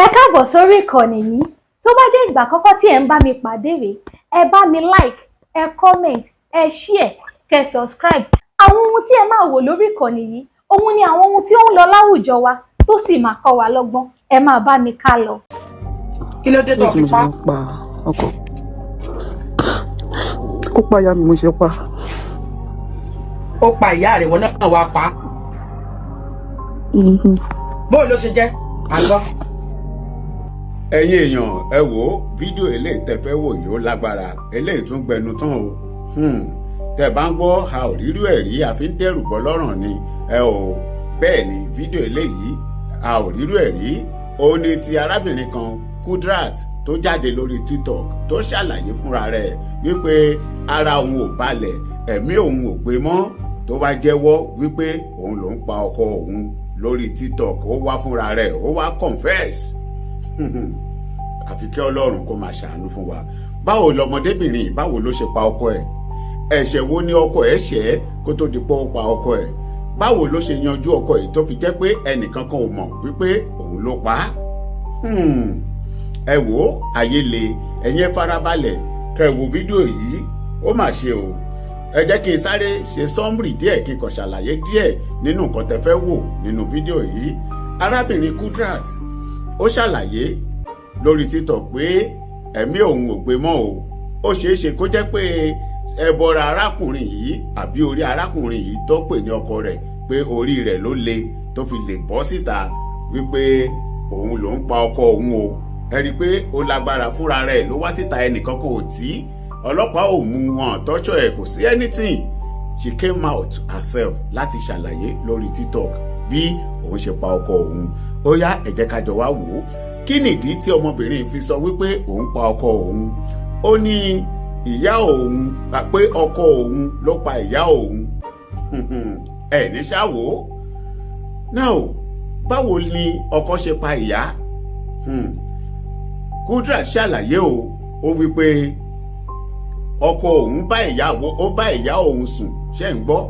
Ẹ káàbọ̀ sórí ìkànnì yìí. Tó bá jẹ́ ìgbà àkọ́kọ́ tí ẹ̀ ń bá mi pàdé rèé, ẹ bá mi like, ẹ comment, ẹ share, kẹ́ subscribe. Àwọn ohun tí ẹ máa wò lórí ìkànnì yìí, òun ni àwọn ohun tí ó ń lọ láwùjọ wa tó sì máa kọ́ wa lọ́gbọ́n. Ẹ máa bá mi ká lọ. Kí ló dé tó Ní tí fi mo ṣe pa? máa pa ọkọ, ó pa ìyá mi, mo ṣe pa. Ó pa ìyá rẹ̀, wọn náà wá pa á. Bó ló ṣe jẹ́ àgbọ̀? Ẹ̀yin èèyàn, ẹ wò ó, fídíò eléyìí tẹ́ fẹ́ wò yìí, ó lágbára. Eléyìí tún gbẹnu tán o. Tẹ́ bá ń gbọ́, a ò rírú ẹ̀ rí, àfi ń dẹ́rù bọ́ lọ́rùn ni ẹ ò. Bẹ́ẹ̀ ni, fídíò eléyìí, a ò rírú ẹ̀ rí. Òun ni ti arábìnrin kan, Kudrat, tó jáde lórí TikTok, tó ṣàlàyé fúnra rẹ̀ wípé ara òun ò balẹ̀, ẹ̀mí òun ò gbé mọ́, tó wá jẹ́wọ́ wípé òun ló ń pa ọkọ òun lórí TikTok. Ó wá fúnra rẹ̀, ó wá confess. Àfi kí Ọlọ́run kó máa ṣàánú fún wa. Báwo lọmọdébìnrin yìí, báwo ló ṣe pa ọkọ ẹ̀? Ẹ̀ṣẹ̀ wo ni ọkọ ẹ̀ ṣẹ̀ kó tó di pé ó pa ọkọ ẹ̀? Báwo ló ṣe yanjú ọkọ ẹ̀ tó fi jẹ́ pé ẹnìkan kan ò mọ̀ wípé òun ló pa á? Ẹ wò ó, ayé le. Ẹ̀yin ẹ farabalẹ̀ kẹ́ ẹ wo fídíò yìí, ó mà ṣe o. Ẹ jẹ́ kí n sáré ṣe summary díẹ̀, kí n kàn ṣàlàyé díẹ̀ nínú nǹkan tẹ́ fẹ́ wò nínú fídíò yìí. Arábìnrin Kudrat, ó ṣàlàyé lórí TikTok pé ẹ̀mí òun ò gbé mọ́ o. Ó ṣeé ṣe kó jẹ́ pé ẹbọra arákùnrin yìí àbí orí arákùnrin yìí tó pè ní ọkọ rẹ̀, pé orí rẹ̀ ló le tó fi lè bọ́ síta wípé òun ló ń pa ọkọ òun o. Ẹ rí i pé ó lágbára. Fúnra rẹ̀ ló wá síta, ẹnìkan kò tí, ọlọ́pàá ò mú wọn, tọ́jọ́ ẹ̀ kò sí anything. She came out herself láti ṣàlàyé lórí TikTok bí òun ṣe pa ọkọ òun. Ó yá, ẹ jẹ́ ká jọ wá wò ó. Kí nìdí tí ọmọbìnrin fi sọ wípé òun pa ọkọ òun? Ó ní ìyá òun, pé ọkọ òun ló pa ìyá òun. Ẹ ní ṣáwó now, báwo ni ọkọ ṣe pa ìyá? Kudrat ṣàlàyé o. Ó wípé ọkọ òun bá ìyàwó, ó bá ìyá òun sùn. Ṣe ń gbọ́?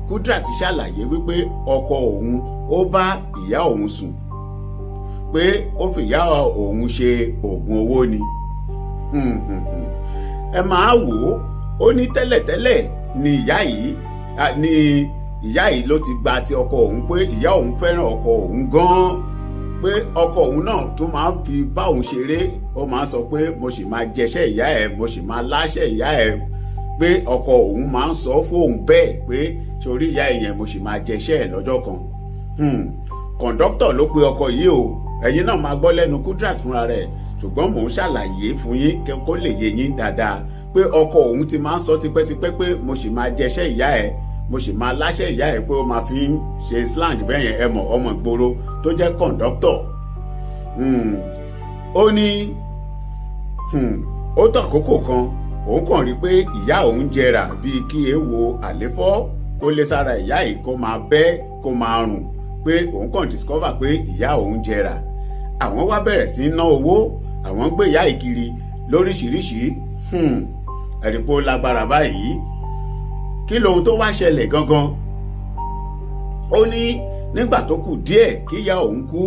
Kudrat ṣàlàyé wípé ọkọ òun, ó bá ìyá òun sùn, pé ó fi ìyá òun ṣe oògùn owó ni. Ẹ máa wò ó. Ó ní tẹ́lẹ̀tẹ́lẹ̀ ni ìyá yìí, ni ìyá yìí ló ti gba ti ọkọ òun, pé ìyá òun fẹ́ràn ọkọ òun gan-an, pé ọkọ òun náà tún máa ń fi bá òun ṣeré. Ó máa ń sọ pé mo sì máa jẹṣẹ́ ìyá ẹ̀, mo sì máa láṣẹ ìyá ẹ̀, pé ọkọ òun máa ń sọ fóun bẹ́ẹ̀ pé sórí ìyá ẹ̀ yẹn, mo sì máa jẹṣẹ́ ẹ̀ lọ́jọ́ kan. Kọ̀ǹdọ́tọ̀ ló pe ọkọ yìí o. Ẹ̀yin náà máa gbọ́ lẹ́nu Kudrat fúnra rẹ̀, ṣùgbọ́n mò ń ṣàlàyé fún yín kó lè yé yín dáadáa pé ọkọ òun ti máa ń sọ tipẹ́tipẹ́ pé mo sì máa jẹṣẹ́ ìyá ẹ̀, mo sì máa láṣẹ ìyá ẹ̀, pé ó máa fi ń ṣe slang bẹ́ẹ̀ yẹn. Ẹ mọ̀, ọmọ ìgboro tó jẹ́ kọ̀ǹdọ́tọ̀. Ó ní ó tó àkókò kan, òun kàn rí pé ìyá òun jẹrà bíi kí èèwo àléfọ́ kó lé sára ìyá yìí, kó máa bẹ́, kó máa rùn, pé òun kàn discover pé ìyá òun jẹrà. Àwọn wá bẹ̀rẹ̀ sí í ná owó, àwọn ń gbé ìyá yìí kiri lóríṣiríṣi. Ẹ̀rí pé ó lágbára báyìí. Kí lohun tó wá ṣẹlẹ̀ gangan? Ó ní nígbà tó kù díẹ̀ kí ìyá òun kú,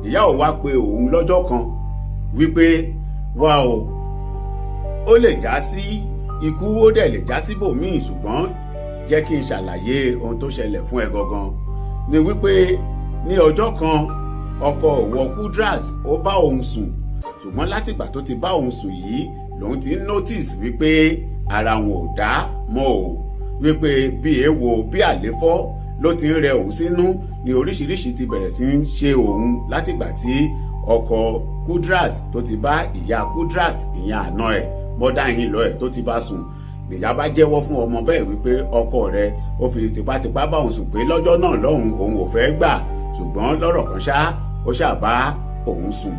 ìyá òun wá pe òun lọ́jọ́ kan wípé wá o, ó lè já sí ikú, ó dẹ̀ lè já síbòmíì, ṣùgbọ́n jẹ́ kí n ṣàlàyé ohun tó ṣẹlẹ̀ fún ẹ gangan ni wípé ní ọjọ́ kan, ọkọ òwò Kudrat, ó bá òun sùn, ṣùgbọ́n látìgbà tó ti bá òun sùn yìí lòun ti ń notice wípé ara òun ò dá mọ́ o, wípé bí èèwo bí àléfọ́ ló ti ń rẹ òun sínú, ní oríṣiríṣi ti bẹ̀rẹ̀ sí ń ṣe òun látìgbà tí ọkọ Kudrat tó ti bá ìyá Kudrat, ìyẹn àna ẹ̀, mother-in-law ẹ̀, tó ti bá sùn. Nìyá bá jẹ́wọ́ fún ọmọ bẹ́ẹ̀ wípé ọkọ rẹ̀, ó fi tipátipá bá òun sùn, pé lọ́jọ́ náà lọ́hùn, òun ò fẹ́ gbà, ṣùgbọ́n lọ́rọ̀ kan ṣá, ó ṣáà bá òun sùn.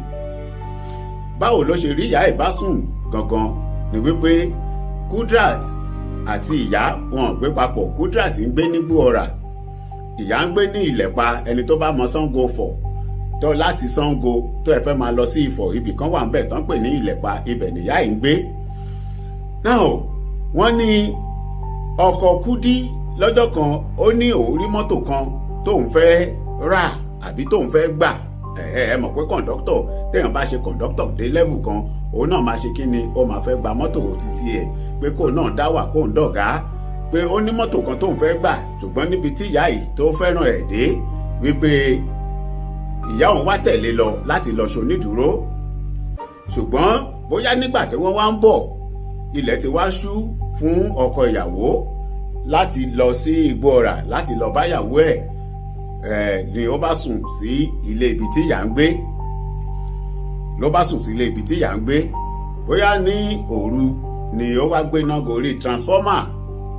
Báwo ló ṣe rí ìyá ẹ̀ bá sùn gangan ni wípé Kudrat àti ìyá wọn ò gbé papọ̀. Kudrat ń gbé ní Gbóọ̀rà, ìyá ń gbé ní Ìlẹ̀pa. Ẹni tó bá mọ Ṣàngó Ifọ̀, tó láti Ṣàngó tó ẹ fẹ́ máa lọ sí Ifọ̀, ibì kan wà ń bẹ̀ tán pè ní Ìlẹ̀pa, ibẹ̀ nìyá ẹ̀ ń gbé. Now, wọ́n ní ọkọ Kúdí lọ́jọ́ kan, ó ní òun rí mọ́tò kan tóun fẹ́ rà àbí tóun fẹ́ gbà. Ẹ mọ̀ pé kọ̀ǹdọ́tọ̀, téèyàn bá ṣe kọ̀ǹdọ́tọ̀ dé level kan, òun náà máa ṣe kí ni, ó máa fẹ́ gba mọ́tò títí ẹ̀ pé kóun náà dá wà, kóun dọ̀gá, pé ó ní mọ́tò kan tóun fẹ́ gbà. Ṣùgbọ́n níbi tí ìyá yìí tó fẹ́ràn ẹ̀ dé, wípé ìyá òun wá tẹ̀lé lọ láti lọ ṣonídùúró. Ṣùgbọ́n bóyá nígbà tí wọ́n wá ń bọ̀, ilẹ̀ ti wá ṣú fún ọkọ ìyàwó láti lọ sí Igbó Ọrà láti lọ báyàwó ẹ̀ ẹ̀ ni ó bá sùn sí ilé ibi tí ìyá ń gbé, ló bá sùn sí ilé ibi tí ìyá ń gbé. Bóyá ní òru ni ó wá gbéná gorí transformer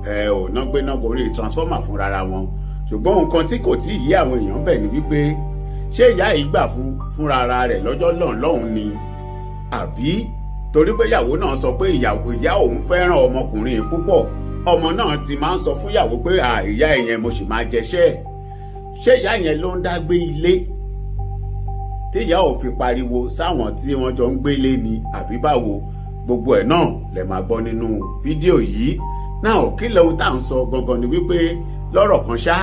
ẹ ò ná gbéná gorí transformer fúnra wọn. Ṣùgbọ́n nǹkan tí kò tí ì yé àwọn èèyàn bẹ̀ ni wípé ṣé ìyá yìí gbà fún fúnra ara rẹ̀ lọ́jọ́ lọ́hùn lọ́hùn ni, àbí torí pé ìyàwó náà sọ pé ìyàwó ìyá òun fẹ́ràn ọmọkùnrin púpọ̀, ọmọ náà ti máa ń sọ fún ìyàwó pé ìyá yẹn mo sì máa jẹṣẹ́. Ṣé ìyá yẹn ló ń dá gbé ilé tí ìyá ò fi pariwo sáwọn tí wọ́n jọ ń gbélé ni, àbí báwo? Gbogbo ẹ̀ náà lè máa gbọ́ nínú fídíò yìí náà. Kí lóhun tá à ń sọ gangan ni wípé lọ́rọ̀ kan ṣá,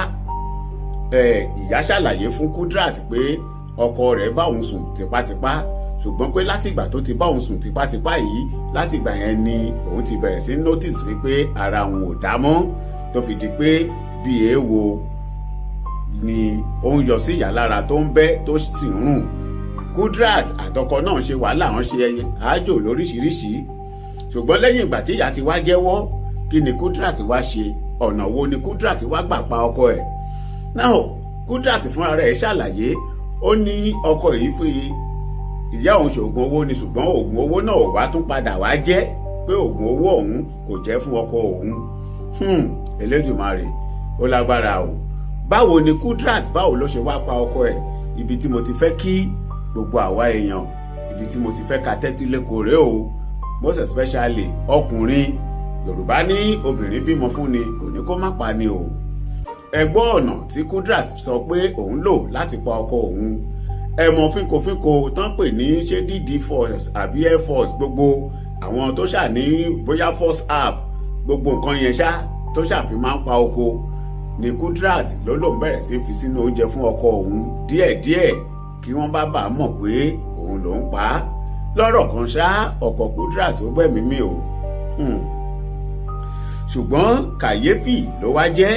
ìyá ṣàlàyé fún Kudrat pé ọkọ rẹ̀ bá òun sùn tipátipá, ṣùgbọ́n pé látìgbà tó ti bá òun sùn tipátipá yìí, látìgbà yẹn ni òun ti bẹ̀rẹ̀ sí notice wípé ara òun ò dá mọ́, tó fi di pé bí èèwo ni ó ń yọ sí ìyá lára, tó ń bẹ́, tó sì ń rùn. Kudrat àtọkọ náà ṣe wàhálà, wọn ṣe àájò lóríṣiríṣi. Ṣùgbọ́n lẹ́yìn ìgbà tí ìyá ti wá jẹ́wọ́, kí ni Kudrat wá ṣe? Ọ̀nà wo ni Kudrat wá gbà pa ọkọ ẹ̀ náà? Kudrat fúnra rẹ̀ ṣàlàyé, ó ní ọkọ yìí fi ìyá òun ṣoògùn owó ni, ṣùgbọ́n oògùn owó náà ò wá tún padà wá jẹ́, pé oògùn owó òun kò jẹ́ fún ọkọ òun. Elédùmarè, ó lágbára o. Báwo ni Kudrat, báwo ló ṣe wá pa ọkọ ẹ̀? Ibi tí mo ti fẹ́ kí gbogbo àwa èèyàn, ibi tí mo ti fẹ́ ka tẹ́tí lẹ́kọ̀ọ́ rèé o, most especially ọkùnrin. Yorùbá ní obìnrin bímọ fún ni, kò ní kó má pa ni o. Ẹ gbọ́ ọ̀nà tí Kudrat sọ pé òun lò láti pa ọkọ òun. Ẹ mọ fínkofínko tán pè ní ṣé DD force àbí air force, gbogbo àwọn tó ṣà ní bóyá force app, gbogbo nǹkan yẹn ṣá tó ṣàfi máa ń pa oko ní Kudrat ló lòún bẹ̀rẹ̀ sí fi sínú oúnjẹ fún ọkọ òun díẹ̀díẹ̀, kí wọ́n bá bàa mọ̀ pé òun ló ń pa á. Lọ́rọ̀ kan ṣá, ọkọ Kudrat ó gbẹ̀mí mi o. Ṣùgbọ́n kàyéfì ló wá jẹ́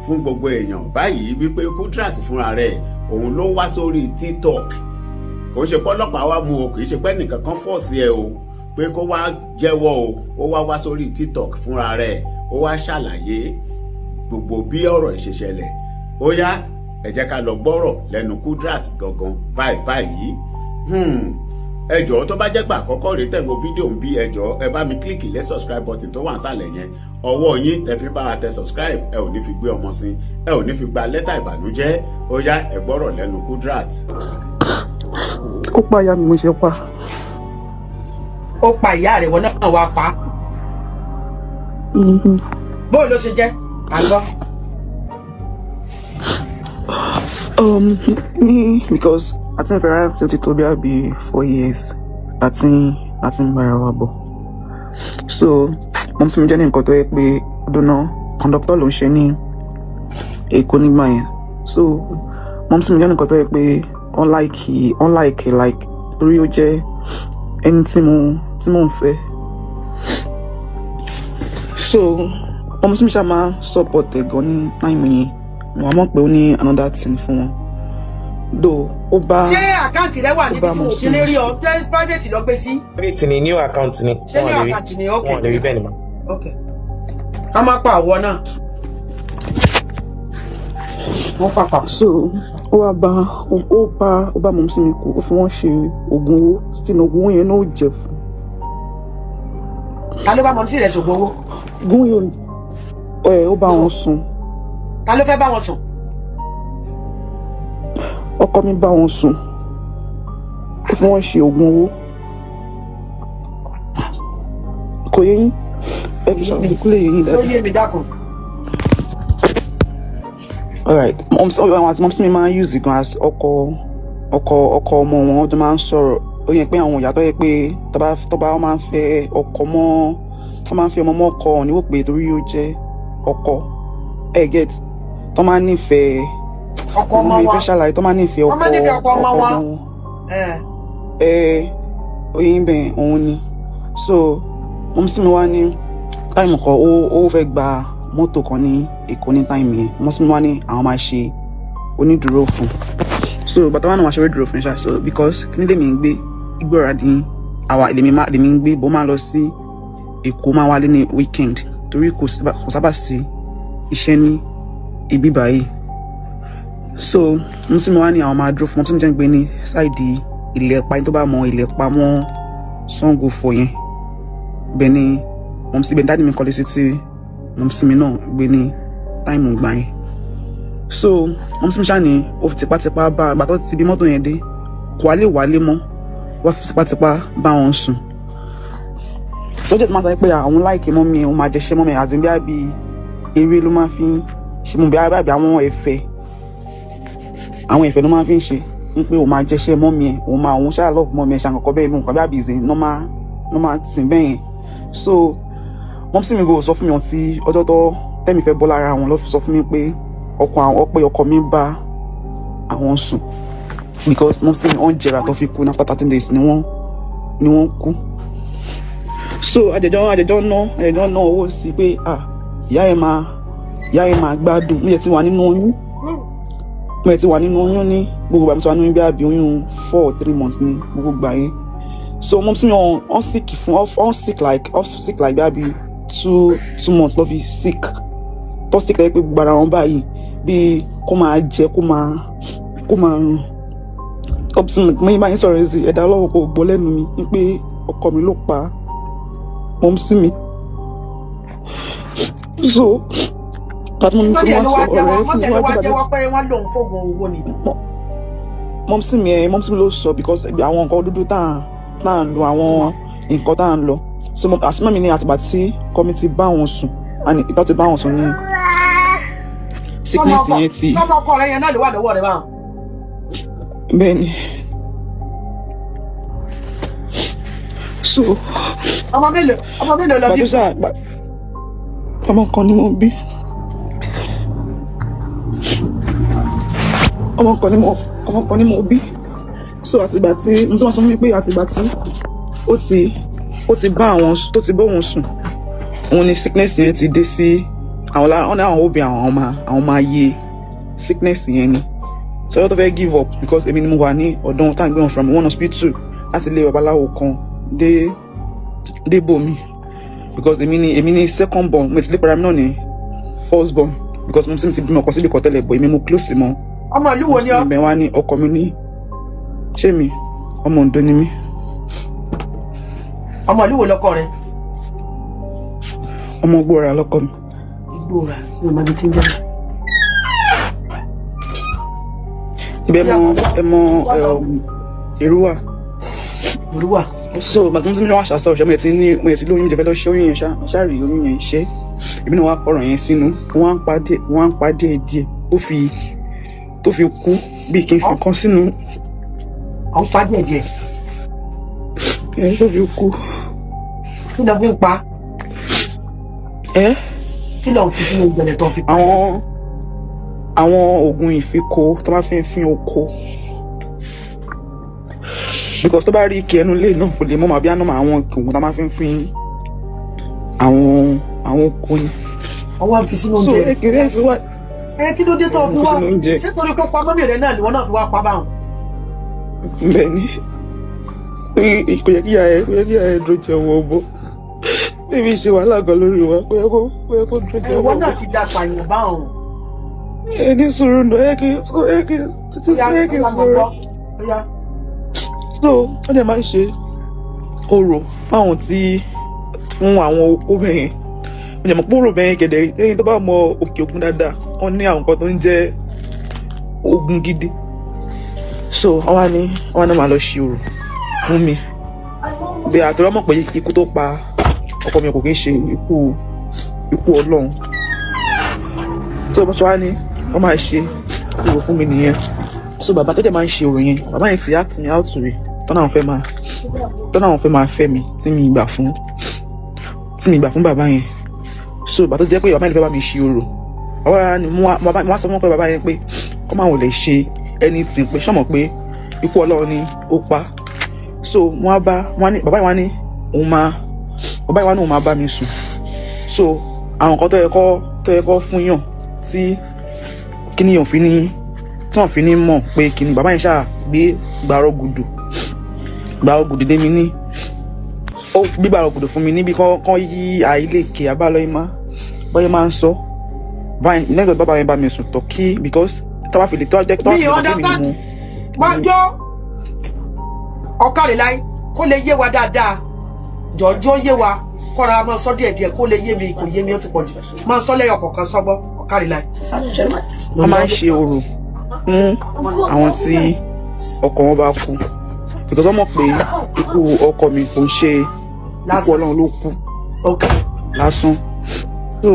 fún gbogbo èèyàn báyìí wípé Kudrat fúnra rẹ̀ òun ló wá sórí TikTok. Kò ń ṣe pọ́lọ́pàá wá mú o, kì í ṣe pé nìkan kan force ẹ o pé kó wá jẹ́wọ́ o. Ó wá wá sórí TikTok fúnra rẹ̀, ó wá ṣàlàyé gbogbo bí ọ̀rọ̀ ìṣe ṣẹlẹ̀. Ó yá, ẹ jẹ́ ká lọ gbọ́rọ̀ lẹ́nu Kudrat gangan báyìí báyìí. Ẹ jọ̀ọ́, tó bá jẹ́ pé àkọ́kọ́ rèé tẹ̀ ń wo fídíò ń bí, ẹ jọ̀ọ́, ẹ bá mi click lé subscribe button tó wà nísàlẹ̀ yẹn. Ọwọ́ yín tẹ fi ń bá wa tẹ subscribe, ẹ ò ní fi gbé ọmọ sí, ẹ ò ní fi gba lẹ́tà ìbànújẹ́. Ó yá, ẹ gbọ́rọ̀ lẹ́nu Kudrat. Ó pa ìyá mi, mo ṣe pa. Ó pa ìyá rẹ̀, wọ́n náà wá pa. Bóò ló ṣe jẹ́? À ń gbọ́. Me, because àti ń fẹ́ra tí ó ti tó bí àbí 4 years àti ń bára wa bọ̀. So mumsy mi jẹ́ ní nǹkan tó yẹ pé ọdún náà conductor ló ń ṣe ní Èkó nígbà yẹn. So mumsy mi jẹ́ ní nǹkan tó yẹ pé unlike torí ó jẹ́ ẹni tí mo ń fẹ́. So mumsy mi ṣáà máa support ẹ̀ gan ní time yẹn. Mo wá mọ̀ pé ó ní another thing fún wọn though ó bá Ṣé account rẹ wà níbi bá tí mo mọ̀ ti ní rí ọ? Ṣé private lọ gbé sí? Private ni, new account ni. Ṣé Wọn new ò lè rí. account ni? Ok. Wọn ò lè rí bẹ́ẹ̀ ni ma. Ok, ká má pa àwọ náà, wọ́n pàpà. So ó wá bá ó bá mumsy mi kú, ó fi wọ́n ṣe oògùn owó. Still oògùn owó yẹn náà ó jẹ fún. Ta ló bá mumsy rẹ̀ ṣògùn owó? Oògùn yóò ẹ, ó bá wọn sùn. Ta ló fẹ́ bá wọn sùn? Ọkọ mi bá wọn sùn, ó fi wọ́n ṣe oògùn owó. Kò yé yín? Ẹ kì í ṣàlàyé kó lè yé yín Ó dáadáa. yé mi, dákun. Alright, mumsy àwọn àti mumsy mi máa ń use gan as ọkọ ọmọ wọn tó máa ń sọ̀rọ̀. Ó yẹ pé àwọn ìyá tó yẹ pé tọ́ba wọn máa ń fẹ́ ọkọ mọ́, wọ́n máa ń fi ọmọ mọ́ ọkọ níwò pé torí ó jẹ́ ọkọ, ẹ get, tó máa ń nífẹ̀ẹ́. Ọkọ ọmọ mi wọn. Fẹ́ ṣàlàyé tó máa nífẹ̀ẹ́ Wọ́n ọkọ máa nífẹ̀ẹ́ ọkọ ọmọ wọn. wọn. Ẹ oyin bẹ́ẹ̀ òun ni. So mumsy mi wá ní time kan, ó fẹ́ gba mọ́tò kan ní Èkó ní time yẹn. Mumsy mi wá ní àwọn máa ṣe onídùúró fún. So bàtà wọn náà máa ṣe onídùúró fún ṣá. So because kí ni lèmi ń gbé Igbóra ní àwa lèmi má lèmi ń gbé bó máa lọ sí Èkó, máa wálé ní weekend torí kò sábà sí iṣẹ́ ní ibi báyìí. So mumsy mi wá ní àwọn máa dúró fún. Mumsy mi jẹ́ ń gbé ní side Ìlẹ̀pa, ẹni tó bá mọ Ìlẹ̀pa mọ́ Ṣàngó Fọ̀ yẹn, bẹ́ẹ̀ ni mumsy bẹ́ẹ̀ daddy mi kọ́lé sí tí mumsy mi náà gbé ní time gbà yẹn. So mumsy mi ṣáà ní ó fi tipátipá bá ìgbà tó ti bí mọ́tò yẹn dé, kò wá lè wálé mọ́, wá fi tipátipá bá wọn sùn. So ó jẹ́ ti máa sọ pé àwọn like mummy, òun máa jẹṣẹ́ mummy, àti bí àbí eré ló máa fi ń ṣe mú, bí àbí àwọn ẹ̀fẹ̀, àwọn ẹ̀fẹ̀ ló máa fi ń ṣe ń pé òun máa jẹṣẹ́ mummy ẹ̀, òun máa òun ṣáà love mummy ẹ̀ ṣàǹkọ̀kọ̀ bẹ́ẹ̀ mú nǹkan bí àbí ìzẹ̀ normal normal tì bẹ́ẹ̀ yẹn. So mumsy mi kò sọ fún mi ọtí ọjọ́ tó tẹ́mi fẹ́ bọ́ lára wọn ló fi sọ fún mi pé ọkọ àwọn pé ọkọ mi bá àwọn sùn, because mumsy mi wọ́n jẹrà tó fi kú ní after 13 days ni wọ́n kú. So àjẹjọ́ ná owó sí pé ah, ìyá yẹn máa gbádùn. Mo yẹ ti wà nínú oyún ní gbogbo ìgbà. Mo ti wà nínú oyún bí àbí oyún 4 or 3 months ní gbogbo ìgbà yẹn. So mumsy mi wọ́n sick fún wọ́n sick like bí àbí two months ló fi sick, tó sick lẹ́yìn pé gbogbo ara wọn báyìí bíi kó máa jẹ, kó máa rùn. Ọ̀pọ̀ mo yín bá yín sọ̀rọ̀ sí ẹ̀dá Ọlọ́run kò gbọ́ lẹ́nu mi ní pé ọkọ mi ló pa mumsy mi. So àti mo Wọ́n ti tẹ̀ wọ́n ló sọ wá jẹ́wọ́ ọ̀rẹ́ wọ́n fún tẹ̀ ló mi wá wájú jẹ́wọ́ pé wọ́n lòun fóògùn owó ni. Mumsy mi ẹ mumsy mi ló sọ, because àwọn nǹkan dúdú tá à ń lo, àwọn nǹkan tá à ń lọ. So àsìmọ́ mi ní àtìgbà tí kọ́mi ti bá wọn sùn and ìtọ́ ti bá wọn sùn ní sickness yẹn ti. Sọmọ ọkọ rẹ yẹn náà ló wà lọ́wọ́ rẹ báwọn? Bẹ́ẹ̀ ni. So Ọmọ mélòó lọ bí? Gbàdúrà ọmọ kan ni mo bí. Ọmọ kan ni mo bí. So àtìgbà tí mo sọ fún mi pé àtìgbà tí ó ti bá àwọn tó ti bá òun sùn, òun ni sickness yẹn ti dé sí àwọn lára. Wọn ní àwọn òbí àwọn máa yé sickness yẹn ni. So ọjọ́ tó fẹ́ give up, because èmi ni mo wà ní ọ̀dọ̀ wọn tá à ń gbé wọn from one hospital láti ilé babaláwo kan dé bòmí, because èmi ni second born. Mo ti lé para mi náà ní first born, because mo sì ti bímọ kan síbi kan tẹ́lẹ̀, but èmi mo close mọ́. Ọmọ ìlú wo ni ọ? Ibẹ̀ wá ní ọkọ mi ní. Ṣé mi ọmọ Oǹdó ni mí. Ọmọ ìlú wo lọkọ rẹ? Ọmọ Gbóra lọkọ mi. Igbóra ní ọmọdé tí ń jẹ. Ibẹ̀ mọ ẹ mọ Èrúwà. Olúwa. So bàtí mo ti ní wọn àṣà sọ, mo yẹ ti ní mo yẹ ti lóyún, jẹ fẹ́ lọ ṣe oyún yẹn ṣá ṣá rí oyún yẹn ṣe. Èmi náà wá ọ̀rọ̀ yẹn sínú, wọ́n á ń pa díẹ̀, wọ́n á ń pa díẹ̀ díẹ̀ tó fi kú, bí kí n fi nǹkan sínú. Ọ̀ ń pa díẹ̀ díẹ̀. Ẹ tó fi kú. Kí ló fi ń pa? Ẹ Kí ló ń fi sínú ìgbẹ̀lẹ̀ tó ń fi pa? Àwọn oògùn ìfikò tó máa fi ń fín oko, because tó bá rí ike ẹnu ilé náà kò lè mọ́ màbí àná àwọn oògùn tó máa fi ń fín àwọn oko ni. Ọwọ́ ń fi sínú So oúnjẹ. ẹ kì í ẹ ti wá. Ẹ kí ló dé tó fi wá? Sínú oúnjẹ. Ṣé torí pé pa mummy rẹ náà ni wọ́n náà fi wá pa báwọn? Bẹ́ẹ̀ ni, torí kò yẹ kí ìyá ẹ dúró jẹun ọbọ níbi ṣe wàhálà gan lórí wa, kò yẹ kó dúró jẹun Ìwọ ọbọ. náà ti da pààyàn báwọn. Ẹ ní sùúrù náà, ẹ kí Ó yá, sọ̀rọ̀. Ó yá. So wọ́n dẹ̀ máa ń ṣe orò fáwọn tí fún àwọn okó bẹ́ẹ̀ yẹn. Mo jẹ́ mọ̀ pé orò bẹ́ẹ̀ yẹn kẹ̀dẹ̀ rí lẹ́yìn tó bá mọ òkè òkun dáadáa, wọ́n ní àwọn nǹkan tó ń jẹ́ ogun gidi. So wọ́n wá ní máa lọ ṣe orò fún mi bí àtọ́rọ́ mọ̀ pé ikú tó pa ọkọ mi kò kí ń ṣe ikú Ọlọ́run. So bó ṣe wá ní wọ́n máa ṣe orò fún mi nìyẹn. So bàbá tó jẹ́ máa ń ṣe orò yẹn, bàbá yẹn ti ask me out rí, tọ́nà àwọn fẹ́ máa fẹ́ mi tí mi gbà fún bàbá yẹn. So bàbá tó jẹ́ pé bàbá yẹn ló fẹ́ bá mi ṣe orò, bàbá yẹn ni mo wá sọ fún pé bàbá yẹn pé Kọ́ máa wò lè ṣe anything, pé ṣọ́mọ̀ pé ikú Ọlọ́run ni ó pa. So wọ́n á bá wọ́n á ní bàbá yìí wá ní òun máa, bàbá yìí wá ní òun máa bá mi sùn. So àwọn nǹkan tó yẹ kọ́ fún yàn tí kíní yàn fi ní tí wọ́n fi ní mọ̀ pé kíní bàbá yẹn ṣáà gbé gbàrọ̀ gùdù, gbàrọ̀ gùdù dé mi ní, ó gbé gbàrọ̀ gùdù fún mi níbi kán yí àìlèkè abálọ́yìn má bọ́yẹ máa ń sọ báyìí. Lẹ́yìn tó bàbá yẹn bá mi sùn tọ̀ kí, because tó bá fi lè tó jẹ́ tó bá Mi fi lè mọ̀ pé mi ni understand. mo Máa jọ ọ̀kàrẹ̀láì kó lè yé wa dáadáa. Jọ̀ọ́jọ́ yé wa, kọ́ra máa sọ díẹ̀díẹ̀ kó lè yé mi. Kò yé mi, ó ti pọ̀ jù. Máa sọ lẹ́yọ̀ kọ̀ọ̀kan sọ́gbọ́, ọ̀kàrẹ̀láì. Wọ́n máa ń ṣe orò fún àwọn tí ọkọ wọn bá kú, because wọ́n mọ̀ pé ikú ọkọ mi kò ń ṣe ikú Lásán. Ọlọ́run ló kú lásán. So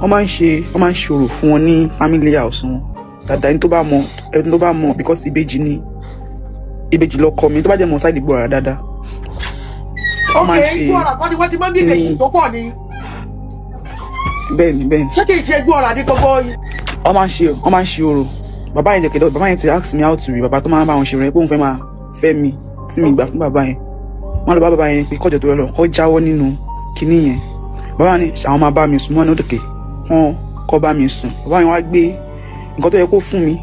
wọ́n máa ń ṣe orò fún wọn ní family house wọn dàda. Ẹni tó bá mọ̀, ẹni tó bá mọ̀, because ìbejì ni, ìbejì lọkọ mi, tó bá jẹ́ mọ̀ sáìdì gbọ́ra dáadáa, wọ́n máa ń ṣe Igbó ọ̀rà kọ́ ni wọ́n ti máa ń bí ìbejì tó pọ̀ ni? Bẹ́ẹ̀ ni, bẹ́ẹ̀ ni. Ṣé kì í ṣe igbó ọ̀rà ní gbogbo? Wọ́n máa ń ṣe orò. Bàbá yẹn jẹ̀kẹ̀dọ̀, bàbá yẹn ti ask me out rí. Bàbá tó máa ń bá wọn ṣe rẹ̀ pé òun fẹ́ máa fẹ́ mi, tí mi gbà fún bàbá yẹn. Wọ́n lọ bá bàbá yẹn pé kọ́jọ́ tó yẹ lọ kọ́ jáwọ́ nínú kinní yẹn. Bàbá ní àwọn máa bá mi sùn. Wọ́n ní òdòkè wọ́n kọ́ bá mi sùn. Bàbá yẹn wá gbé nǹkan tó yẹ kó fún mi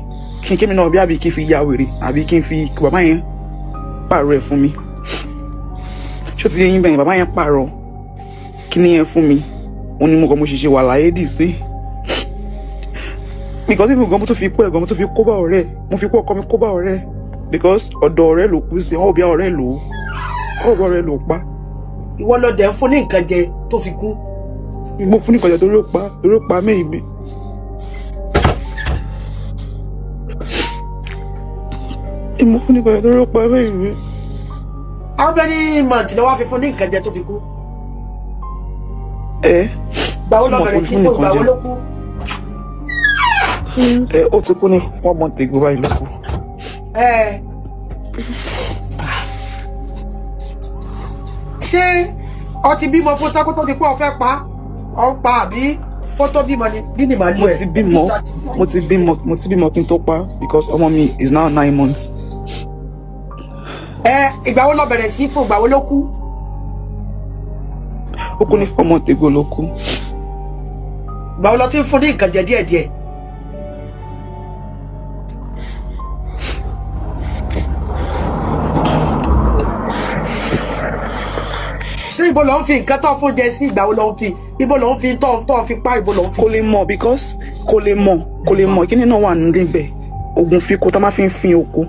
kí n kémi náà bí, àbí kí n fi ya wèrè, àbí kí n fi kí bàbá yẹn pààrọ̀ ẹ̀ fún mi. Ṣó ti yé yín bẹ́yẹn? Bàbá yẹn pààrọ̀ kinní yẹn fún mi. Òun ni mo kàn mo ṣe wà láyé dì sí, because even gan mo tún fi kó ẹ̀gbọ́n, mo tún fi kó bá ọ̀rẹ́, mo fi kó ọkọ mi, kó bá ọ̀rẹ́, because ọ̀dọ̀ ọ̀rẹ́ ló kú sí. Wọn ò bí ọ̀rẹ́ lò ó, wọn ò bí ọ̀rẹ́ lò ó pa. Ìwọ ló dẹ̀ ń fún ní nǹkan jẹ tó fi kú. Mo fún ní kọjá torí ó pa mí mi. Mo fún ní kọjá torí ó pa mí mi. How many months ló wá fi fún ní nǹkan jẹ tó fi kú? Ẹ Gbàwo lọ 2 months bẹ̀rẹ̀ mo sí fún kó nìkan gbàwo jẹ. ló kú? Ẹ ó ti kú ní 1 month ago báyìí ló kú. Ẹ ṣé ọ ti bímọ fún tán kó tó di pé ọ fẹ́ pa ọ ń pa, àbí kó tó bímọ ni bí ni màálù Mo ẹ? ti bímọ, mo ti bímọ, mo ti bímọ kí n tó pa, because ọmọ mi is now 9 months. Ẹ ìgbà wo lọ bẹ̀rẹ̀ sí fún? Ìgbà wo ló kú? Ó kú ní 4 months ago ló kú. Ìgbà wo lọ ti ń fún ní nǹkan jẹ díẹ̀díẹ̀? Ṣé ibo ló ń fi nǹkan tó fún jẹ sí? Ìgbà wo ló ń fi, ibo ló ń fi tó fi pa, ibo ló ń fi? Kò lè mọ̀, because kò lè mọ̀, kò lè mọ̀. Kíní náà wà níbẹ̀, oògùn fíko tá máa fi ń fin oko,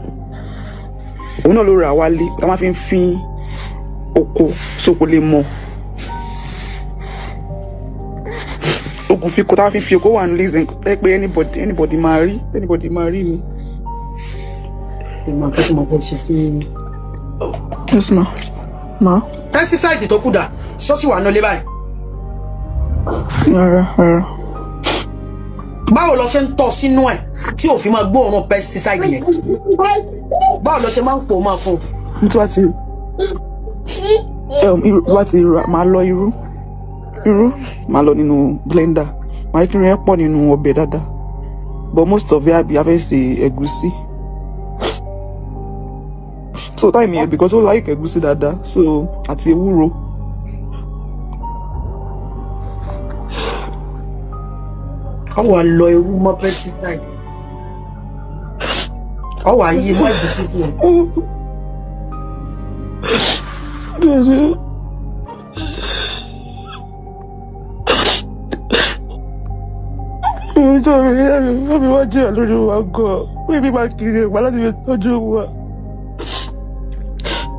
òun náà ló rà wálé, tá máa fi ń fin oko. So kò lè mọ̀, oògùn fíko tá máa fi ń fin oko wà nílé ẹ pé anybody máa rí, anybody máa rí ni. Ìmọ̀ nǹkan tí mo fẹ́ ṣe sí. Yes ma, ma. Pesticide tó kù dà? Ṣọ́ọ̀ṣì wà nílé báyìí? Rárá, rárá. Báwo lọ ṣe ń tọ́ sínú ẹ̀ tí ò fi máa gbóòórùn pesticide yẹn? Báwo lọ ṣe máa ń pò ó máa fún un? Mo tí wàá ti irú bá ti ra, máa lọ irú máa lọ nínú blender, máa kí irun yẹn pọ̀ nínú ọbẹ̀ dáadáa, but most of it àbí a fẹ́ ṣe ẹ̀gúsí. So time yẹn, because ó like ẹ̀gúsí dáadáa, so àti ewúro. Ọ wà lọ irú mọ́ pesticide, ọ wà yí mọ́ ẹ̀gúsí fún ọ. Bẹ́ẹ̀ni. Ìjọ mi ẹ̀mí mi wá jìyà lórí wa gan-an. Wíwí máa kiri ìgbà láti fi tọ́jú wa.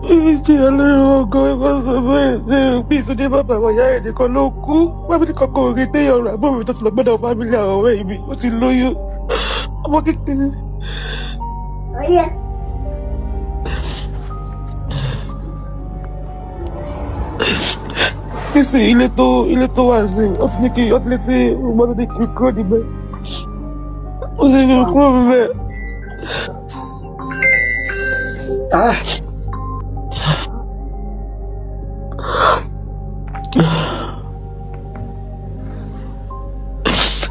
Wíwí jìyà lórí wa gan-an. Wíwí sọ fún mi bí ìsúndé bàbá àwọn ìyá ẹ̀ nìkan ló kú. Family kankan ò rí téèyàn rà àbúrò mi tó ti lọ gbọ́dọ̀ family àwọn ọ̀rẹ́ mi. Ó ti lóyún. Ọmọ kékeré. Yeah. Nísìnyí ilé tó wà sí, ó ti ní kí ó ti létí mọ́tò ní kí kúrò níbẹ̀. Ó sì fi kúrò níbẹ̀. Ah.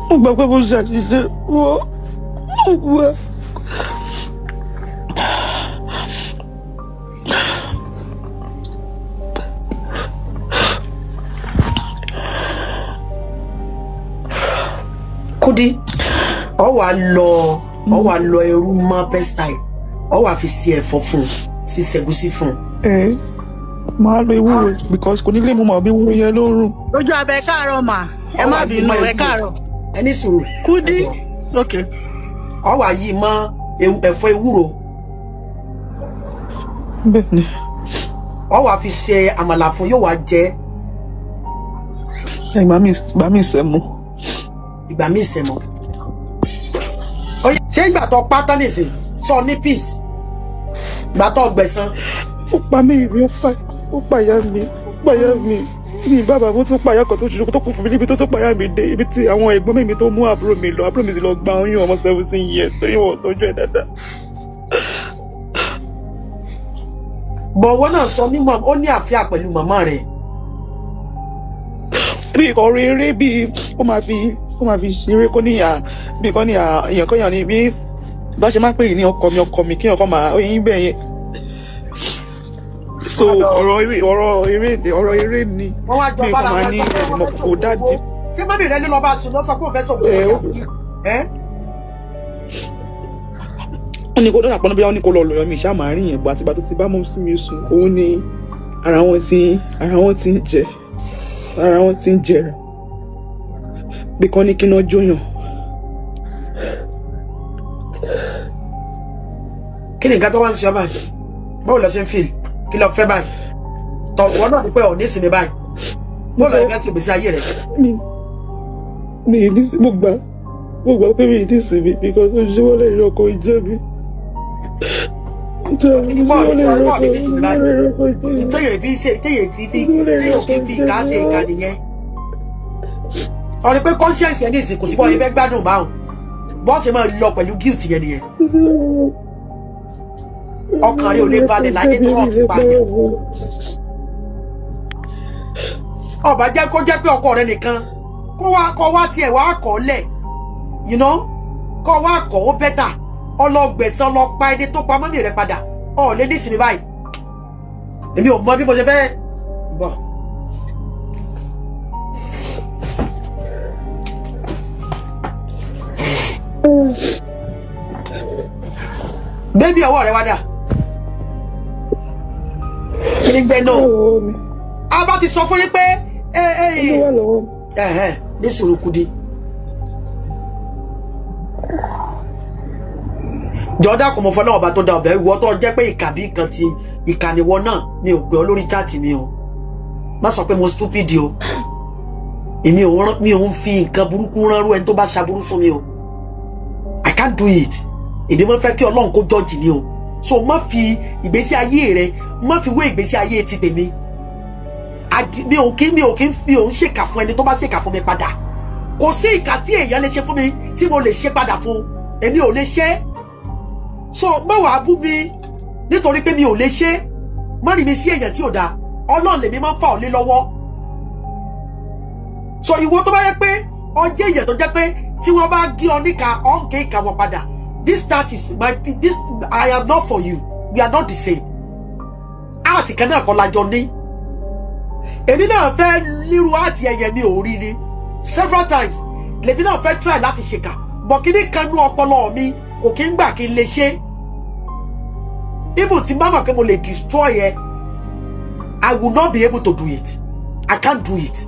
Mo gbà pé mo ṣe àṣìṣe wọ́n. Wá. Kúdí, ọ wà lọ, ọ wà lọ irú mọ́ pestyle, ọ wà fi ṣe ẹ̀fọ́ fún un, sí ṣẹ̀gúsí fún un. Ẹ máa lo ewúro because kò ní lè mú màá bí ewúro yẹn lórùn. Lójú abẹ, káàárọ̀ mà, ẹ Ọ má wà yí bínú. mọ́ Ẹ ewúro. káàárọ̀. Ẹ ní sùúrù. Kúdí. Ẹ jọ̀ọ́. Ok. Ọ wà yí mọ́ ẹ̀fọ́ ewúro. Bẹ́ẹ̀ ni. Ọ wà fi ṣe àmàlà fún, yóò wá jẹ. Ìgbà mi sẹ́mu. Ìgbà míì sẹ̀mọ́. Ó yá, ṣé ìgbà tó pátá nìsín sọ ní peace, ìgbà tó gbẹ̀san? Ó pa mí ìwé, ó pa ìyá mi, ó pa ìyá mi ní bàbá, mo tún pa ìyá kan tó ṣoṣo tó kún fún mi níbi tó tún pa ìyá mi dé, ibi tí àwọn ẹ̀gbọ́n mi tó mú àbúrò mi lọ, àbúrò mi sì lọ gba oyún ọmọ 17 years torí wọn ò tọ́jú ẹ̀ dáadáa. Bọ̀wọ́ náà sọ ní mọ̀ ó ní àfíà pẹ̀lú màmá rẹ̀. Bí ọ̀rọ̀ eré, bí ó máa fi ṣeré, kó níyà bí kò níyà èèyàn kan yàn ní bí bá ṣe máa ń pè ní ọkọ mi, ọkọ mi, kí ọkọ máa oyin bẹ́ẹ̀ yẹn. So ọ̀rọ̀ eré ni. Wọ́n wá jọ bí kò bára máa wọn ní sọ pé wọ́n ẹ̀mọ̀ fẹ́ kò ṣògùn dáàdì. owó. Ṣé mọ́mì rẹ ló lọ bá sùn lọ sọ pé òun fẹ́ ṣògùn Ẹ, owó? ó ó ní kó dọ́là pọ́nà bí wọ́n ní kó lọ lọ́yọ́ mi ṣáà máa rí yẹn gbọ́. Àtìgbà tó ti bá mọ́ sí mi sùn, òun ni ara wọn ti ń jẹ, ara wọn ti ń jẹrà, bí kan ní kí iná jóyàn. Kí ni nǹkan tó wá ń ṣe ọ báyìí? Báwo lọ ṣe ń fìl? Kí lọ fẹ́ báyìí? Tọ wọn náà ní pé ọ̀ ní ìsinmi báyìí. Báwo lọ ìfẹ́ ti gbèsè ayé rẹ̀? Mi ní mo gbà pé mi ní ìsinmi because ó ṣe wọ́n lè rí ọkọ̀ ìjẹ́ mi. Bọ́ọ̀ ní sọ̀rọ̀, bọ́ọ̀ ní ìsinmi báyìí. Téèyàn fi ṣe, téèyàn ti fi, téèyàn kì í fi ìka ṣe ìka nìyẹn. Ọ̀rẹ́ pé conscience yẹn ní ìsìn kò sí bọ́ọ̀ yẹn fẹ́ gbádùn báwọn. Bọ́ọ̀ ṣe máa lọ pẹ̀lú guilt yẹn nìyẹn. Ọkàn rẹ ò lè balẹ̀ láyé tó rọ̀ ti pààyàn. Ọba jẹ́ kó jẹ́ pé ọkọ rẹ nìkan kó wá tiẹ̀ wá kọ́ lẹ̀, kó wá kọ́ ó better. Ọlọ́gbẹ̀sán lọ pa ẹni tó pa mọ́mì rẹ padà, ọ̀ lé nísìnyí báyìí. Èmi ò mọ bí mo ṣe fẹ́ bọ̀. Baby, ọwọ́ rẹ wá dà, kí ni gbẹ náà? A bá ti sọ fún yín pé ẹ ẹ ẹ ní sùúrù, Kudi. Jọ̀ọ́ kò mọ̀ fọlọ́ ọba tó da ọbẹ̀, ìwọ tó jẹ́ pé ìkàbí kan ti ìkànnìwọ náà, mi ò gbé ọ lórí chat mi o. Má sọ pé mo stupid o. Èmi ò rán, mi ò ń fi nǹkan burúkú ránrú ẹni tó bá ṣaburú fún mi o. I can't do it. Èmi máa ń fẹ́ kí Ọlọ́run kó judge mi o. So má fi ìgbésí ayé rẹ, má fi wé ìgbésí ayé ti tèmi. Mi ò kí ń fi òun ṣèkà fún ẹni tó bá ṣèkà fún mi padà. Kò sí ìkà tí èèyàn lè ṣe fún mi tí mo lè ṣe padà fún. Èmi ò lè ṣe é. So má wàá bú mi nítorí pé mi ò lè ṣe é. Má rí mi sí èèyàn tí ò dáa. Ọlọ́run lèmi máa ń fà ọ́ lé lọ́wọ́. So ìwọ tó bá yẹ pé ọjọ́ èèyàn tó jẹ́ pé tí wọ́n bá gé ọ níka, ọ̀ ń gé ìka wọn padà, this that is my this, I am not for you. We are not the same. Àti kan náà kọ́ la jọ ní. Èmi náà fẹ́ nírú àti ẹyẹ mi ò rí ni. Several times lèmi náà fẹ́ try láti ṣèkà, bọ̀ kíní kan nú ọpọlọ mi kò kí ń gbà kí n lè ṣe. Even tí bá mọ̀ pé mo lè destroy ẹ, I will not be able to do it. I can't do it.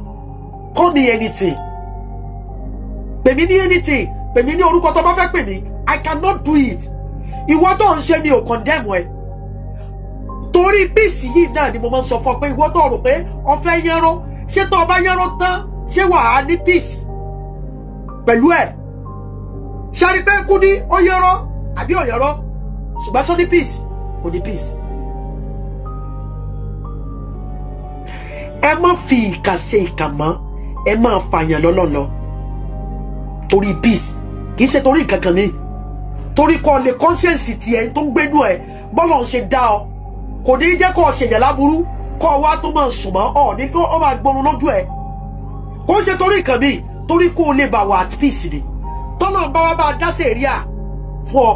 Call me anything, pè mí ní anything, pè mí ní orúkọ tó bá fẹ́ pè mí, I cannot do it. Ìwọ tó ń ṣe, mi ò condemn ẹ. Torí peace yìí náà ni mo máa ń sọ fún ọ pé ìwọ tó rò pé o fẹ́ yẹnrọ, ṣé tó o bá yẹnrọ tán, ṣé wàá ní peace pẹ̀lú ẹ̀? Ṣáà rí pé kú ní ó yẹnrọ àbí ò yẹnrọ, ṣùgbọ́n sọ ní peace, kò ní peace. Ẹ má fi ìkà ṣe ìkà mọ́, ẹ máa fàyàn lọ́lọ́lọ́ torí peace. Kì í ṣe torí nǹkan kan mi, torí kọ́ lè conscience tiẹ̀ tó ń gbénú ẹ̀, bọ́lọ̀ ń ṣe dá ọ, kò ní jẹ́ kó o ṣèyàn láburú kó o wá tó máa sùn mọ́ ọ ní kó o máa gbórun lójú ẹ̀. Kó ń ṣe torí nǹkan mi, torí kó o lè bá wà at peace ni. Tọ́nà bá wá bá a dá sẹ̀ríà. fún ọ,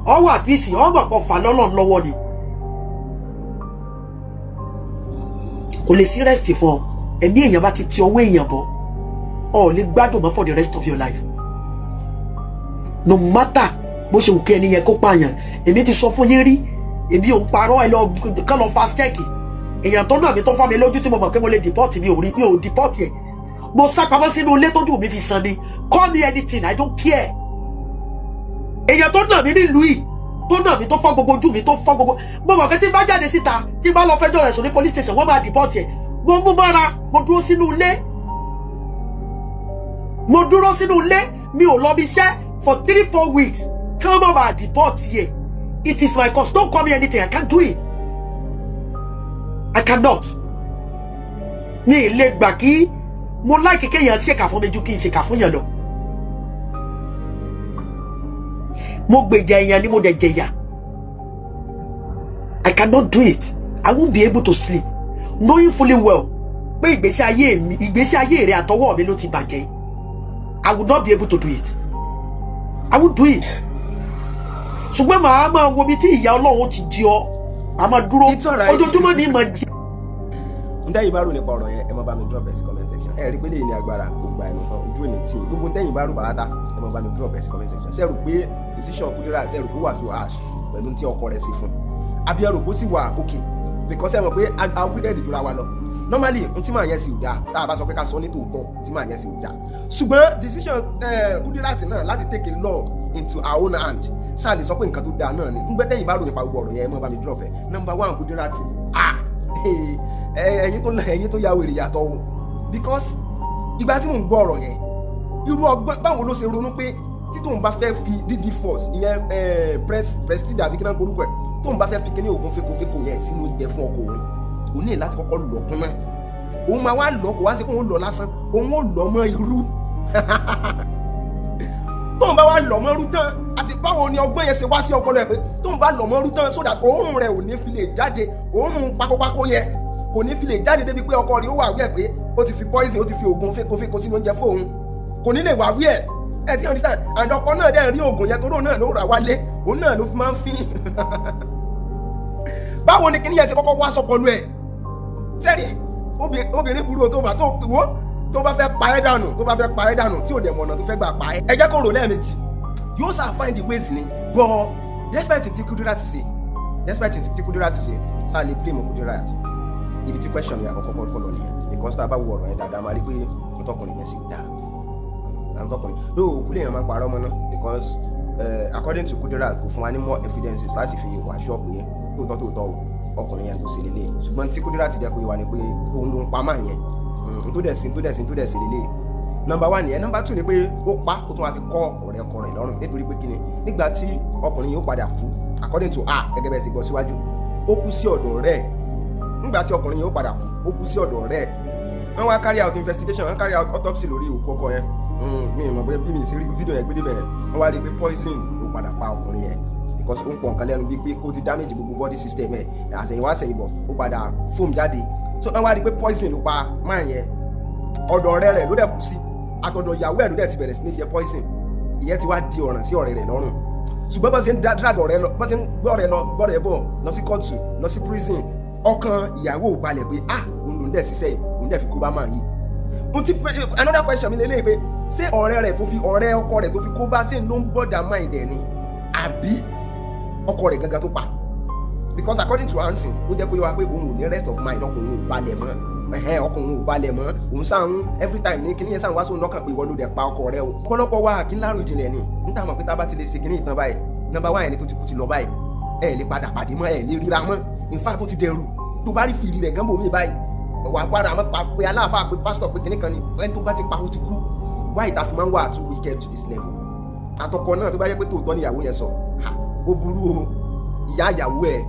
ọwọ́ àpíìsì ọmọ kan fà lọ́lọ́run lọ́wọ́ ni. Kò lè sí rest fún ọ. Ẹ̀mí èèyàn bá ti ti ọwọ́ èèyàn bọ̀, ọ ò lè gbádùn mọ́ for the rest of your life. No matter bó ṣe wù kí ẹni yẹn kó pààyàn. Èmi ti sọ fún yín rí, èmi ò ń parọ́, ẹ lọ kán lọ fast check. Èèyàn tó náà mi tó fọ́ mi lójú tí mo mọ̀ pé mo lè deport, mi ò rí, mi ò deport ẹ̀. Mo sá pamọ́ sínú ilé tójú mi fi san ni. Call me anything, I don't care. Èèyàn tó nà mí nílùú yìí, tó nà mí, tó fọ́ gbogbo ojú mi, tó fọ́ gbogbo, mo mọ̀ pé tí n bá jáde síta, tí n bá lọ fẹjọ́ rẹ̀ sùn ní police station, wọ́n máa deport ẹ̀. Mo mú mọ́ra, mo dúró sínú ilé, mo dúró sínú ilé, mi ò lọ bí iṣẹ́ for 3-4 weeks kí wọ́n má bàa deport yẹ. It is my cause. Don't call me anything, I can't do it, I cannot. Mi ì lè gbà kí mo láìkí kéèyàn ṣèkà fún mi ju kí n ṣèkà fún yàn lọ. Mo gbèjà èèyàn ni mo dẹ̀ jẹ̀yà. I cannot do it. I won't be able to sleep knowing fully well pé ìgbésí ayé mi, ìgbésí ayé rẹ àtọwọ́ mi ló ti bàjẹ́. I will not be able to do it. I won't do it. Ṣùgbọ́n màá máa wo ibi tí ìyá Ọlọ́run ti jí ọ, màá máa dúró ojoojúmọ́ ní ìmọ̀ jí. Ntẹ́yìn bá rò nípa ọ̀rọ̀ yẹn, ẹ máa bá mi drop ẹ̀ sí comment section. Ẹ rí pé lè ní agbára gbogbo àìmọ̀ kan ojú òní tí gbogbo ntẹ́yìn bá rò pàápàá, ẹ máa bá mi drop ẹ̀ sí comment section. Ṣé ẹ rò pé decision Kudirat, ṣé ẹ rò pé wà tó harsh pẹ̀lú tí ọkọ rẹ̀ ṣe fún, àbí ẹ rò pé ó sì wà okay? Because ẹ mọ̀ pé awídẹ́ẹ̀dì jura wa lọ. Normally n tí màá yẹn sì ò dáa, tá a bá sọ pé ká sọ ní tòótọ́, n tí màá yẹn sì ò dáa. Ṣùgbọ́n decision Kudirat náà láti take a law into our own hand, sáà lè sọ pé nǹkan tó dáa náà ni. Ngbẹ́tẹ̀yìn bá rò nípa gbogbo ọ̀rọ̀ yẹn, ẹ máa bá mi drop ẹ̀. Number one, Kudirat, ẹ̀yin tó ya wèrè yàtọ̀ o. Because ìgbà tí mò ń gbọ́ ọ̀rọ̀ yẹn, irú ọgbọ́n báwo ló ṣe ronú pé tí tóun bá fẹ́ fi dd force ìyẹn prestige àbí kí náà gbórúkọ ẹ̀, tóun bá fẹ́ fi kíní oògùn fekofeko yẹn sínú oúnjẹ fún ọkọ òun, òun ní láti kọ́kọ́ lọ̀ kún náà. Òun máa wá lọ, kó wá sí pé òun lọ lásán, òun ò lọ mọ́ irú. Tóun bá wá lọ mọ́ irú tán, àti báwo ni ọgbọ́n yẹn ṣe wá sí ọpọlọ ẹ̀ pé tóun bá lọ mọ́ irú tán, sódà òórùn rẹ̀ ò ní fi lè jáde, òórùn pakopako yẹn kò ní fi lè jáde débi pé ọkọ rẹ̀ ó wà wí ẹ̀ pé ó ti fi poison, ó ti fi oògùn fekofeko sínú oúnjẹ fóun, kò ní lè wà wí ẹ̀. Ẹ ti understand? And ọkọ náà dẹ̀ rí oògùn yẹn, toró náà ló rà wálé, òun náà ló fi máa ń fín. Báwo ni kíní yẹn ṣe kọ́kọ́ wá sọpọlọ ẹ̀? Sẹ́rí obìnrin burú tó bá tó wó tó bá fẹ́ pa ẹ́ dànù, tó bá fẹ́ pa ẹ́ dànù tí ò dẹ̀ mọ̀nà tó fẹ́ gbà pa ẹ́, ẹ jẹ́ kó rò lẹ́ẹ̀mejì, yóò sá find the ways ni. But despite tí Kudirat ṣe, despite tí Kudirat ṣe, sá lè blame Kudirat. Ibi tí question yẹn àkọ́kọ́ kọ́ lọ nìyẹn. Because tá a bá wo ọ̀rọ̀ yẹn dáadáa, máa rí pé ntọ́kùnrin yẹn sì dáa. Ntọ́kùnrin lóò òkú lèèyàn máa ń parọ́ mọ́ náà, because according to Kudirat kò fún wa ní more evidences láti fi wà sure pé tòótọ́ tòótọ́ o ọkùnrin yẹn tó ṣe lélẹ̀. Ṣùgbọ́n tí Kudirat jẹ́ kó yé wa ni pé òun ló ń pa máa yẹn, tó dẹ̀ sí tó dẹ̀ sí tó dẹ̀ sí lélẹ̀. Number one yẹn. Number two ni pé ó pa, ó tún wá fi kọ́ ọ̀rẹ́ ọkọ rẹ̀ lọ́rùn. Nítorí pé kíni, nígbà tí ọkùnrin yìí ó padà kú, according to her gẹ́gẹ́ bẹ́ẹ̀ sì gbọ́ síwájú, ó kú sí ọ̀dọ̀ rẹ̀. Nígbà tí ọkùnrin yìí ó padà kú, ó kú sí ọ̀dọ̀ rẹ̀. Wọ́n wá carry out investigation, wọ́n carry out autopsy lórí òkú ọkọ yẹn. Mi ì mọ̀ bóyá bí mi sì rí fídíò yẹn gbé débẹ̀ yẹn. Wọ́n wá rí i pé poison ló padà pa ọkùnrin yẹn, because ó ń pọ̀ nǹkan lẹ́nu bíi pé ó ti damage gbogbo body system ẹ̀, àsẹ̀yìnwá àsẹ̀yìnbọ̀ ó padà foam jáde. So wọ́n wá rí i pé poison ló pa máa yẹn. Ọ̀dọ̀ ọ̀rẹ́ rẹ̀ ló dẹ̀ kú sí, àtọ̀dọ̀ ìyàwó ẹ̀ ló dẹ̀ ti bẹ̀rẹ̀ sí ní jẹ poison. Ìyẹn ti wá di ọ̀ràn sí ọ̀rẹ́ rẹ̀ lọ́rùn. Ṣùgbọ́n bá ṣe ń drag ọ̀rẹ́ lọ, bá ṣe ń gbọ́rẹ̀ lọ gbọ́rẹ̀ bọ̀ lọ sí kóòtù, lọ sí prison, ọkàn ìyàwó ò balẹ̀ pé ah, òun lòún dẹ̀ ṣiṣẹ́ yìí, òun dẹ̀ fi kó bá máa yìí. Mo ti pé another question mi lélẹ́yìí pé ṣé ọ̀rẹ́ rẹ̀ tó fi ọ̀rẹ́ ọkọ rẹ̀ tó fi kó bá ṣe ló ń bọ̀dà mind ẹ̀ ni, àbí ọkọ rẹ̀ gangan tó pa? Because according to Hanson, ó jẹ́ kó yé wa pé òun ò ní rest of mind, ọkùnrin ò balẹ̀ mọ́, ọkùnrin ò balẹ̀ mọ́, òun sáà ń every time ní kíní yẹn sáà ń wá sóun lọ́kàn pé ìwọ ló dẹ̀ pa ọkọ rẹ o. Ọ̀pọ̀lọpọ̀ wa kí n lárò jinlẹ̀ ni, n ta mọ̀ pé tá a bá ti lè ṣe kíní ìtàn báyìí, number one ẹni tó ti kú ti lọ báyìí, ẹ lè padà pàdé mọ́, ẹ lè ríra mọ́, in fact ó ti dẹrù, tó bá rí fìrí rẹ̀ gánbò mi báyìí, wà á padà mọ́ pa pé aláàfáà pé pásítọ̀ pé kíní kan ni, ẹni tó bá ti pa ó ti kú. Why ìta fi máa ń wà too wicked to this level? Àtọkọ náà tó bá yẹ pé tòótọ́ níyàwó yẹn sọ, ó burú o, ìyá ìyàwó ẹ̀,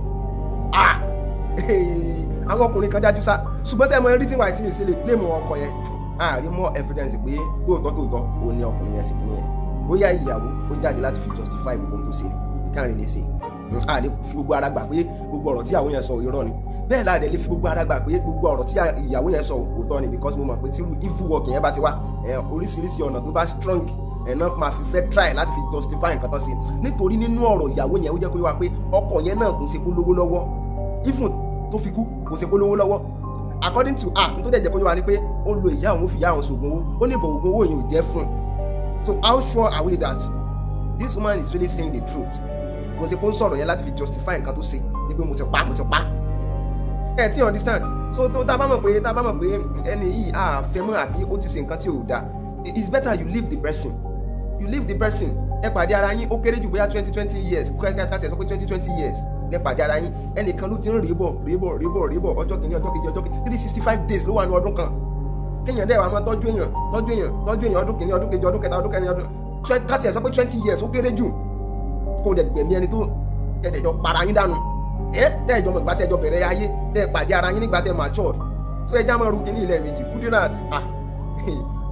àwọn ọkùnrin kan dájú sá. Ṣùgbọ́n sẹ́yìn mọ reason why tí mi ṣe lè blame ọkọ yẹn, a rí more evidence pé tòótọ́ tòótọ́ òun ni ọkùnrin yẹn sì kí nìyẹn. Bóyá ìyàwó ó jáde láti fi justify gbogbo ohun tó ṣe ni, you can't really say. A lè fi gbogbo ara gbà pé gbogbo ọ̀rọ̀ tí ìyàwó yẹn sọ irọ́ ni, bẹ́ẹ̀ la lè fi gbogbo ara gbà pé gbogbo ọ̀rọ̀ tí ìyàwó yẹn sọ òótọ́ ni, because mo mọ̀ pé tí evil work yẹn bá ti wá, oríṣiríṣi ọ̀nà tó bá strong Ẹ̀ náà máa fi fẹ́ try láti fi justify nǹkan tán sí, nítorí nínú ọ̀rọ̀ ìyàwó yẹn, ó jẹ́ kó yé wa pé ọkọ yẹn náà kò ṣe kó lówó lọ́wọ́. Even tó fi kú, kò ṣe kó lówó lọ́wọ́, according to her. Nítorí ẹ̀jẹ̀ kó yé wa ni pé ó lo ìyá òun, ó fi ìyá òun ṣògùn owó. Ó ní ìbọn ògùn owó yẹn ò jẹ́ fún un. So how sure are we that this woman is really saying the truth? Kò ṣe kó ń sọ̀rọ̀ yẹn láti fi justify nǹkan tó ṣe ni pé mo ti pa, mo ti pa. Ẹ ti understand? So tó tá a bá mọ̀ pé ẹni yìí a fẹ́ mọ́, àbí ó ti ṣe nǹkan tí ò dáa, it's better you leave the person. You leave the person. Ẹ pàdé ara yín, ó kéré jù bóyá 20 20 years, kẹ́kẹ́ ká tiẹ̀ sọ pé 20 20 years ẹ pàdé ara yín. Ẹnìkan ló ti ń rí bọ̀, rí bọ̀, rí bọ̀, rí bọ̀. Ọjọ́ kìíní, ọjọ́ kejì, ọjọ́ kejì, 365 days ló wà ní ọdún kan. Kéèyàn dẹ́ wàá máa tọ́jú èèyàn, tọ́jú èèyàn, tọ́jú èèyàn, ọdún kìíní, ọdún kejì, ọdún kẹta, ọdún kẹrin, ọdún 20, ká tiẹ̀ sọ pé 20 years, ó kéré jù, kó o dẹ̀ gbẹ̀mí ẹni tó ẹ̀dẹ̀jọ para yín dànù. Ẹ tẹ́ẹ̀jọ mọ̀ ìgbà tẹ́ẹ̀jọ bẹ̀rẹ̀ ayé, tẹ́ẹ̀ pàdé ara yín nígbà tẹ́ẹ̀ mature. So ẹ já máa ru kínní ilẹ̀ méjì. Kudirat, ah,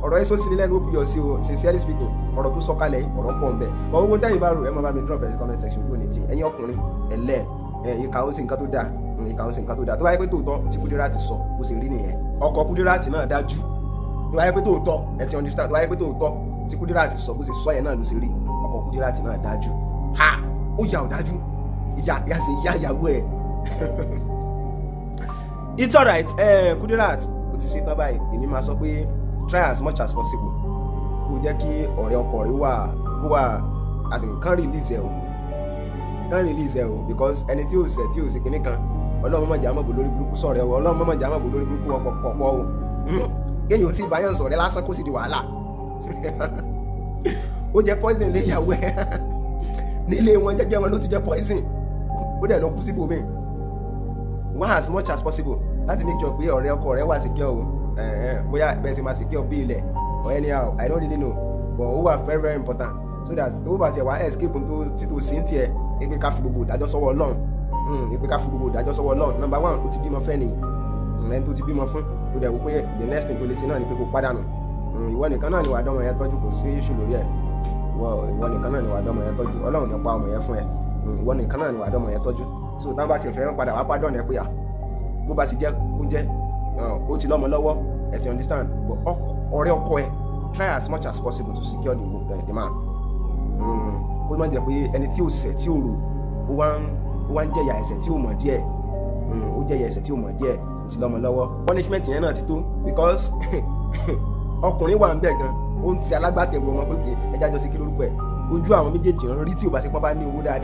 ọ̀rọ̀ yẹn sọ sí ní lẹ́nu, ó buyọ̀ sí o. Sincerely speaking, ọ̀rọ̀ tó sọ̀kalẹ̀ yìí, ọ̀rọ̀ pọ̀ nbẹ̀. But owó tẹ́yìn bá rò, ẹ máa bá mi drop ẹ̀ sí comment section. Ojú òní tí ẹ̀yin ọkùnrin ẹ̀lẹ́ ẹ̀ ìka ó sì nǹkan tó dáa, ìka ó sì nǹkan tó dáa. Tó bá yẹ pé tòótọ́ tí Kudirat sọ bó ṣe rí nìyẹn, ọkọ Kudirat náà dájú. Tó bá yẹ pé tòótọ́, ẹ ti understand, tó bá yẹ pé tòótọ́ tí Kudirat sọ bó ṣe sọ yẹn náà ló ṣe rí, ọkọ Kudirat náà dájú. Ha, ó yà ọ̀ dájú, ìyá ìyá sì ìyá ìyàwó ẹ̀. It's alright. Kudirat, o ti ṣe tán báyìí. Èmi máa sọ pé try as much as possible kó jẹ́ kí ọ̀rẹ́ ọkọ rẹ wà, kó wà, as in kán release ẹ o, kán release ẹ o, because ẹni tí ò ṣẹ̀, tí ò ṣe kinní kan, Ọlọ́run mọ̀jà mọ̀ bò lórí burúkú sọ̀rọ̀ ẹ o. Ọlọ́run mọ̀jà mọ̀ bò lórí burúkú ọkọ̀ pọ̀pọ̀ o. Kéèyàn ò sì báyọ̀ sọ̀rọ̀ ẹ lásán, kó sì di wàhálà. Ó jẹ poison lé ìyàwó ẹ nílé wọn, jẹ́jẹ́ wọn ló ti jẹ poison, ó dẹ̀ lọ kú síbòmíì. Wá as much as possible láti make sure pé ọ̀rẹ́ ọkọ rẹ wà secure o. Bóyá bẹ́ẹ̀ sì máa secure bí ilẹ̀ or anyhow, I don't really know, but ó wà very very important so that tó bá tiẹ̀ wá escape tó títò sí ń tiẹ̀, pé ká fi gbogbo ìdájọ́ sọ́wọ́ Ọlọ́run, pé ká fi gbogbo ìdájọ́ sọ́wọ́ Ọlọ́run. Number one, ó ti bímọ fẹ́ ni ẹni tó ti bímọ fún, ó dẹ̀ wò pé the next thing tó lè ṣe náà ni pé kó pàdánù. Ìwọ nìkan náà ni wàá dánmọ yẹn tọ́jú, kò sí issue lórí ẹ̀. Ìwọ nìkan náà ni wàá dánmọ yẹn tọ́jú. Ọlọ́run ní pa ọmọ yẹn fún ẹ. Ìwọ nìkan náà ni wàá dánmọ yẹn tọ́jú. So táwọn bá ti fẹ́ padà wá pardon ẹ pé à bó bá ti jẹ́ kó jẹ́, ó ti lọ́mọ lọ́wọ́. Ẹ ti understand? But ọ̀rẹ́ ọkọ ẹ, try as much as possible to secure the man. Kó má jẹ́ pé ẹni tí ò ṣẹ̀, tí ò rò, ó wá ń jẹ̀yà ẹ̀ṣẹ̀ tí ò mọ̀ díẹ̀. Ó jẹ̀yà ẹ̀ṣẹ̀ tí ò mọ̀ díẹ̀. Ó ti lọ́mọ lọ́wọ́, punishment yẹn náà ti tó, because ọkùnrin wà ń bẹ̀ gan, ó ń ti alágbàtẹ̀rù ọmọ pé ẹja jọ sí kí lórúkọ ẹ̀, ojú àwọn méjèèjì ń rí tí ò bá ti pọ́n bá ní owó dáadáa.